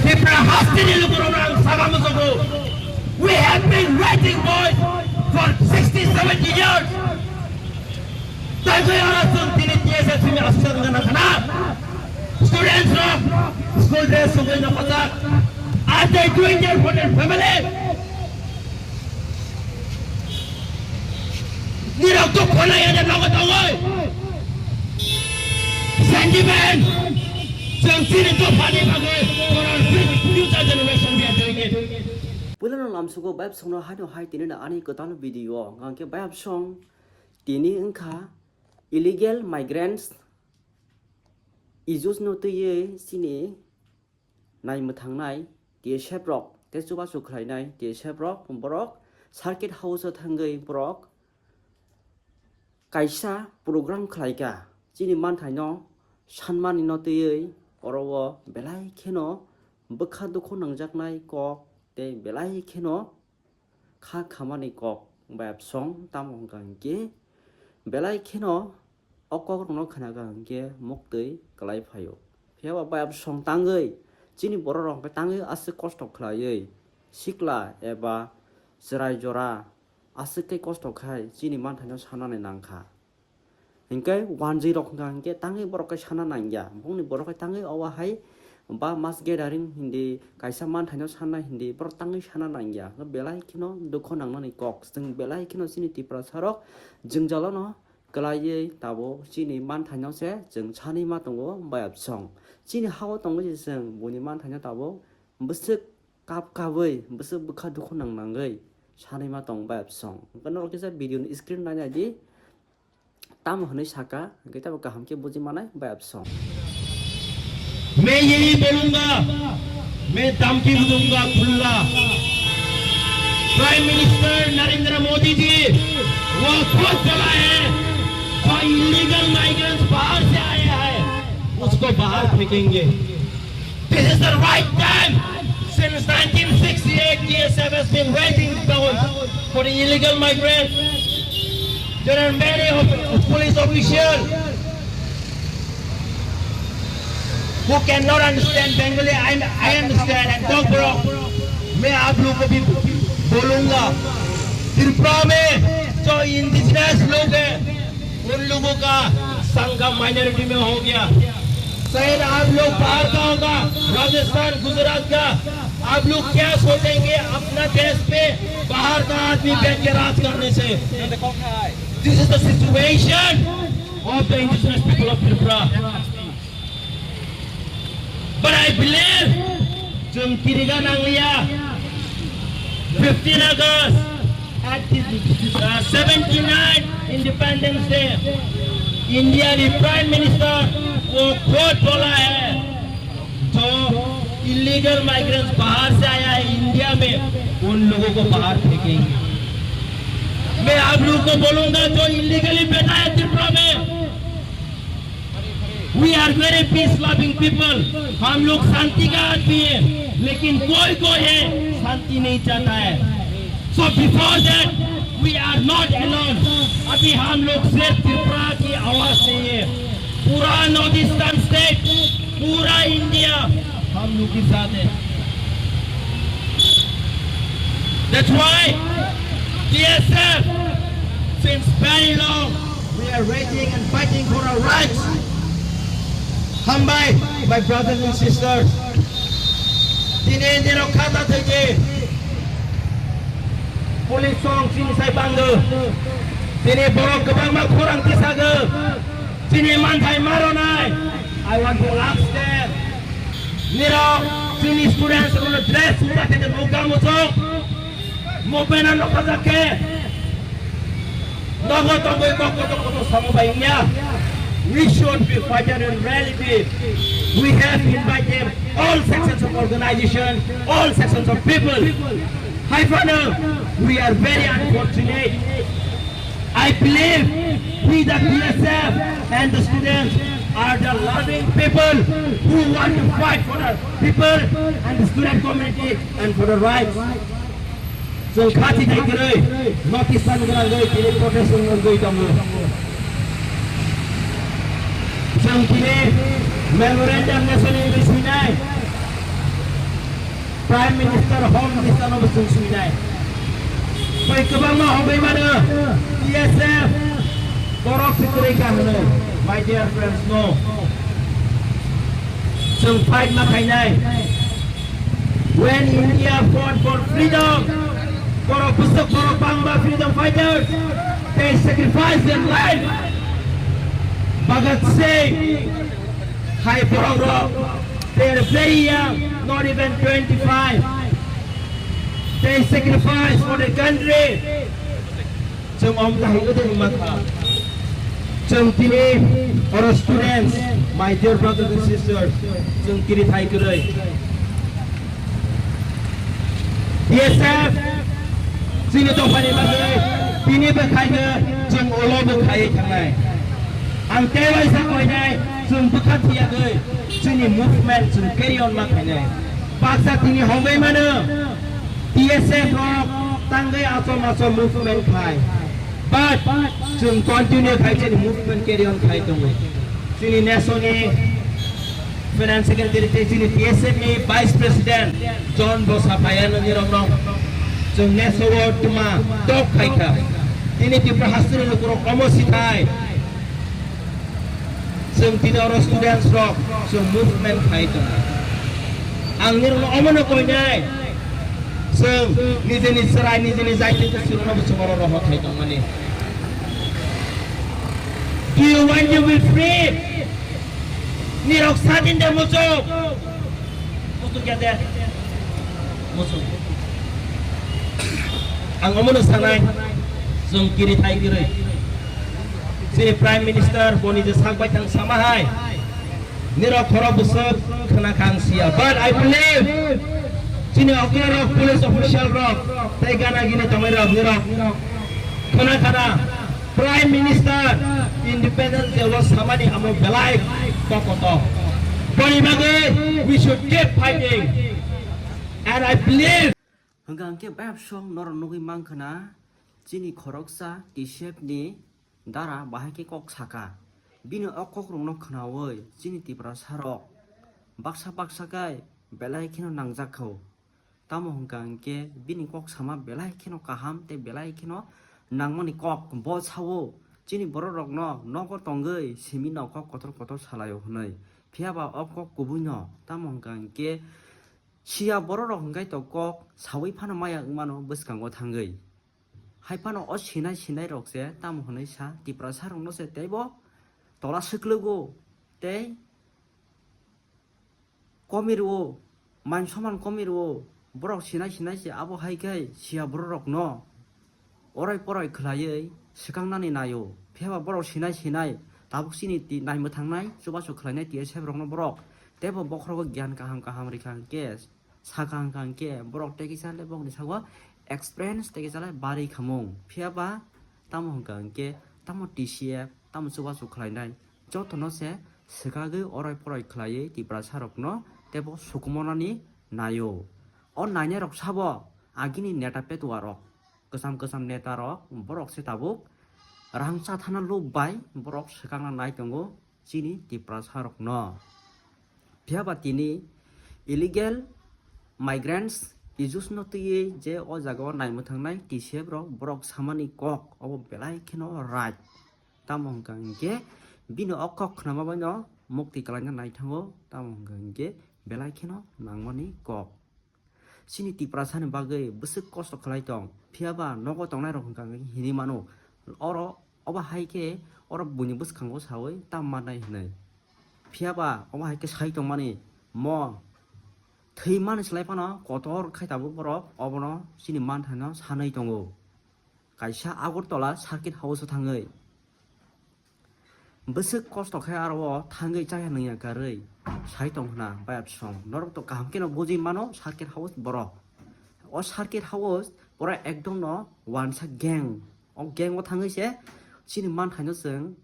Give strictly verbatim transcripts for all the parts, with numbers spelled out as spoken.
Tipra hasteni lukurokno ang sagamo sogo. We have been waiting, boys, for sixty, seventy years. Taibo oro chwng tini T S F C ni officer wngna khana. Students rok school dress sogwi nokojak. Are they doing that for their family? Nirok dukho nai ane nogo tongoi. Sentiment. Chwng chini dophani bagwi for our future generation we are doing it. Puilano lamsugo bayapsongno haino hai tini na ani kwtal video hwnkhe bayapsong tini wngkha illegal migrants ijusno twiwi chini naimwthangnai T S F rok tei chubachu khlainai T S F rok, borok circuit house o thangwi borok kaisa program khlaikha. Chini manthaino sanmani no twiwi oro o belai kheno bwkha dukhu nangjaknai kok tei belai kheno kha khamani kok bayapsong tamo hwnkha hwnkhe belai kheno o kokrokno khnaga hwnkhe muktwi kwlai phaio. Phiya ba bayapsong tangwi chini borok rok hwnkhe tangwi aswk kosto khlaiwi sikla eba chwrai jora aswk khe kosto khai chini manthaino sanani nangkha. Hinkhe wanjwi rok hwnkha hinkhe tangwi borok khe sana nangya. Bongni borok khe tangwi obo hai ba mass gathering hindi kaisa manthaino sanna hindi borok tangwi sana nangya. Belai kheno dukho nangnani kok. Chwng belai kheno chini Tiprasa rok jwngjalono kwlaiwi tabuk chini manthaino se chwng sanwi ma tongo bayapsong. Chini hao tongwi se chwng buini manthaino tabuk bwswk kap kabwi bwswk bwkha dukhu nang nangwi sanwi ma tong bayapsong. Hwnkhe norok kisa video ni screen nainai di. Tamo hwnwi saka, hwnkhe tamo kaham khe buji manai bayapsong. मैं यही बोलूंगा, मैं धमकी भी दूंगा खुला। Prime minister Narendra मोदी जी, वो खुद बोला है, जो इलीगल माइग्रेंट्स बाहर से आए हैं, उसको बाहर फेंकेंगे। This is the right time. Since nineteen sixty-eight, T S F has been waiting down for the illegal migrants. There are many of police officials who cannot understand Bengali. I, I understand and talk, bro. मैं आप लोगों को भी बोलूंगा, त्रिपुरा में जो इंडिजिनस लोग हैं, उन लोगों का संख्या माइनॉरिटी में हो गया। शायद आप लोग बाहर का होगा, राजस्थान, गुजरात का, आप लोग क्या सोचेंगे अपना देश पे बाहर का आदमी बैठ के राज करने से? This is the situation of the indigenous people of Tripura. But I believe, chwng kiriga nangliya, fifteen August, at the, uh, seventy-nine Independence Day, India ni Prime Minister wo khud bola hai, jo illegal migrants bahar se aaya hai India mein, un logon ko bahar phekenge. Main aap logon ko bolunga, jo illegally baitha hai Tripura mein, We are very peace loving people. हम लोग शांति का आदमी है, लेकिन कोई कोई है शांति नहीं चाहता है। So before that, we are not alone. अभी हम लोग सिर्फ त्रिपुरा की आवाज नहीं है, पूरा नॉर्थ ईस्टर्न स्टेट, पूरा इंडिया हम लोग के साथ है। That's why T S F, since very long, we are waiting and fighting for our rights. Hambai, my brothers and sisters. Tini nirok khata thwidi. Police song chini sai bangdo. Tini borok kwbangma khorang tisago. Chini manthai maronai. I want to ask them. Nirok chini students rokno dress uta khe nukga muchung. Mobile no khajak khe. Nogo tongwi kok kotor kotor samo bai wngya. We should be fighter in reality. We have invited all sections of organization, all sections of people. Hai phano, we are very unfortunate. I believe we the P S F and the students are the loving people who want to fight for the people and the student community and for the rights. Chwng khati dai kwrwi, notice san gwnangwi tini protest wngwi tongo. Chwng tini Memorandum national level swinai. Prime Minister, Home Minister no bwswng swinai. Tei kwbangma hogwi mano T S F borok se kwrwi kha hwnwi. My dear friends, no. Chwng fight ma khainai. When India fought for freedom, borok bwswk borok bangma freedom fighters, they sacrificed their life. Bhagat Singh, hai borok rok, they are very young, not even twenty-five. They sacrificed for the country. Chwng om kahai ode wngma kha. Chwng tini oro students, my dear brothers and sisters, chwng kiri thai kwrwi. T S F chini dophani bagwi tini bwkhaino chwng ulo bwkhaiwi thangnai. Ang tei waisa koinai chwng bwkha thiyagwi chini movement chwng carry on ma khainai. Baksa tini hogwi mano T S F rok tangwi achom achom movement khai. But chwng continue khai chini movement carry on khai tongo. Chini national ni Finance Secretary tei chini T S F ni Vice President John Bosa Payano nirok no chwng neso o tuma tok khai kha. Tini Tripura hasteni lukurok omo sikhai. Chwng tini oro students rok chwng movement khai tongo. Ang nirok no omo no koinai. Chwng nijeni chwrai nijeni jaiti chwng no chwng oro rohor khai tongmani. Do you want to be free? Nirok sadin de muchuk. Muchuk ya de. Muchuk. Ang omono sanai. Chwng kiri thai kiri. Chini Prime Minister boni je sak bai thang sama hai. Nirok khoro bwswk khna khang siya. But I believe chini okra rok police official rok tei gana gini tongmai rok nirok khna khana. Prime Minister Independence Day o samani amo belai kokoto. Boni bagwi we should keep fighting. And I believe. Hwnkha hwnkhe bayapsong norok nugwi mankha na chini khoroksa T C F ni dara bahai khe kok saka. Bini o kok rokno khnaui chini Tiprasa rok baksa baksa khe belai kheno nangjak kho. Tamo hwnkha hwnkhe bini kok sama belai kheno kaham tei belai kheno nangmani kok. Bo sao chini borok rokno nogo tongwi simi no kok kotor kotor salaio hwnwi. Phiya ba o kok kubui no tamo hwnkha hwnkhe siya borok rok hwnkhe to kok saui phano maya wngmano bwskango thangwi. Hai phano o sinai sinai rok se tamo hwnwi sa Tiprasa rokno se teibo tola swklugo tei komi rwo, man soman komi rwo, borok sinai sinai se abo hai khe siya borok rokno orai porai khwlaiwi swkang nani naio. Phiya ba borok sinai sinai tabuk chini ti-, naimwthangnai chubachu khwlainai T S F rokno borok teibo bokhorogo giyan kaham kaham rikha hwnkhe sakha hwnkha hwnkhe borok tei kisa le bokni sago experience tei kisa le bari khamung. Phiya ba tamo hwnkha hwnkhe tamo T C F tamo chubachu khwlainai jotono se swkagwi orai porai khwlaiwi Tiprasa rokno teibo sukumonani naio. O nainai rok sabo agini neta petuarok, kwcham kwcham neta rok, borok se tabuk rang chathana lub bai borok swkangna nai tongo chini Tiprasa rokno. Phiya ba tini illegal migrants issues no twiwi je o jaga o naimwthangnai T C F rok borok samani kok obo belai kheno right. Tamo hwnkha hwnkhe bini o kok khnama bai no mukti kwlaina naithango, tamo hwnkha hwnkhe belai kheno nangmani kok. Chini Tiprasa ni bagwi bwswk kosto khlai tong, phiya ba nogo tongnai rok hwnkha hwnkhe hinwi mano, oro obo hai khe oro buini bwskango saui tam mannai hinwi. Phiya ba obo hai khe sai tongmani mo thwi mani slai phano kotor khai tabuk borok obono chini manthaino sanwi tongo. Kaisa Agartala Circuit House o thangwi. Bwswk kosto khe aro o thangwi chaya nungya karwi sai tong hwna bayapsong. Norok to kaham kheno bujui mano Circuit House borok. O Circuit House pura ekdom no wansa gang. O gang o thangwi se chini manthaino chwng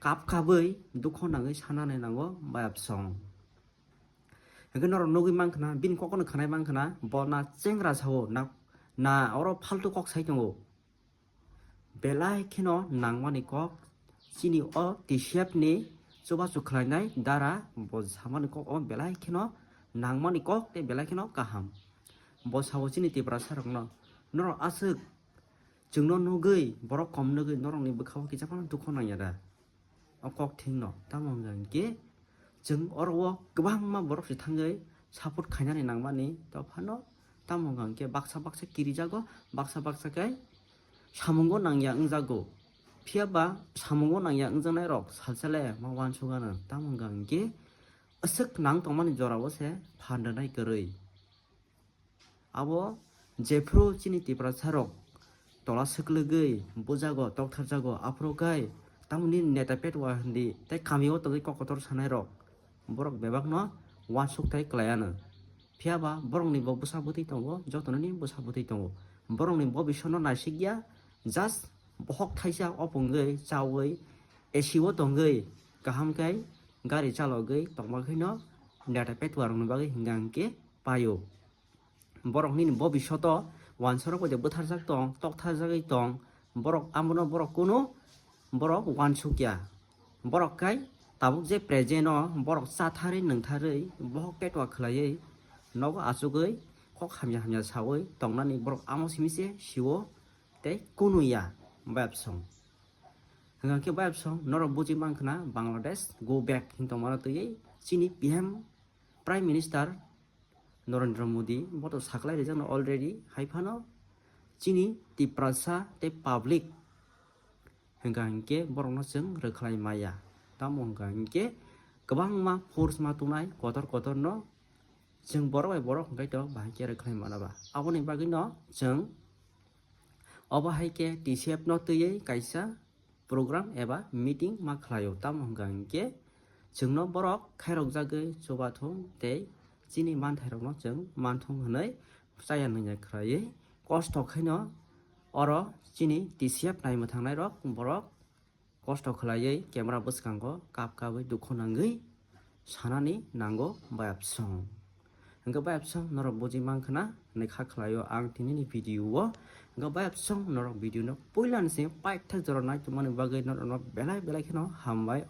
kap kabwi dukho nangwi sanani nango bayapsong. Hwnkhe norok nugwi mankha na, bini kokno khwnai mankha na, bo na chengra sao, na, na oro faltu kok sai tongo. Belai kheno nangmani kok chini o T C F ni chubachu khlainai dara bo samani kok o belai kheno nangmani kok tei belai kheno kaham. Bo sao chini Tiprasa rokno, norok aswk chwngno nugwi, borok kom nugwi norokni bwkhao kisa phano dukhu nangya da? O kok thikno tamo hwnka hinkhe chwng oro o kwbangma borok se thangwi support khainani nangmani, to phano tamo hwnka hinkhe baksa baksa kirijago, baksa baksa khe samungo nangya wngjago. Phiya ba samungo nangya wngjaknai rok salsa le ma uansukgano, tamo hwnka hinkhe aswk nang tongmani jorao se phan rwnai kwrwi. Abo jephru chini Tiprasa rok tola swklwgwi bujago, toktharjago, aphuru khe tamoni neta petwa hindi tei kamio tongwi kok kotor sanai rok, borok bebakno uansuk tei kwlaiano. Phiya ba borokni bo bwsa bwtwi tongo, jotonani bwsa bwtwi tongo. Borokni bo bisingno naisikya, just bohok thaisa opungwi chawi A C o tongwi kaham khe gari chalogwi tongma khaino neta petwa rokni bagwi hwnka hinkhe paio. Borok nini bobisyoto uansarok bai de bwtharjak tong, toktharjagwi tong, borok abono borok kunu borok uansukya. Borok kai tabuk je present o borok chatharwi nungtharwi bohok petwa khwlaiwi nogo achugwi kok hamya hamya sawi tongnani borok amo simi se sio tei kunu ya bayapsong. Hwnka khe bayapsong norok buji mankha na Bangladesh go back hin tongmano twiwi chini P M Prime Minister Narendra Modi bo to saklai rijakno already, hai phano chini Tiprasa tei public hwnka hinkhe borokno chwng rwkhlai maya. Tamo hwnka hinkhe kwbangma force ma tongnai kotor kotorno, chwng borok bai borok hwnkhe to bahai khe rwkhlai mana ba. Aboni bagwino chwng obo hai khe T C F no twiwi kaisa program eba meeting ma khlaio. Tamo hwnka hinkhe chwngno borok khairokjagwi chubathung tei chini manthairokno chwng manthung hwnwi chaya nungya khlaiwi kosto khaino oro chini T C F naimwthangnairok borok kosto khlaiwi camera bwskango kap kapwi dukhu nangwi sanani nango bayapsong. Hwnkhe bayapsong norok buji mankha na, hwnwi kha khlaio ang tinini video o. Hwnkhe bayapsong norok video no puilani se paithak jora naitongmani bagwi norokno belai belai kheno hambai.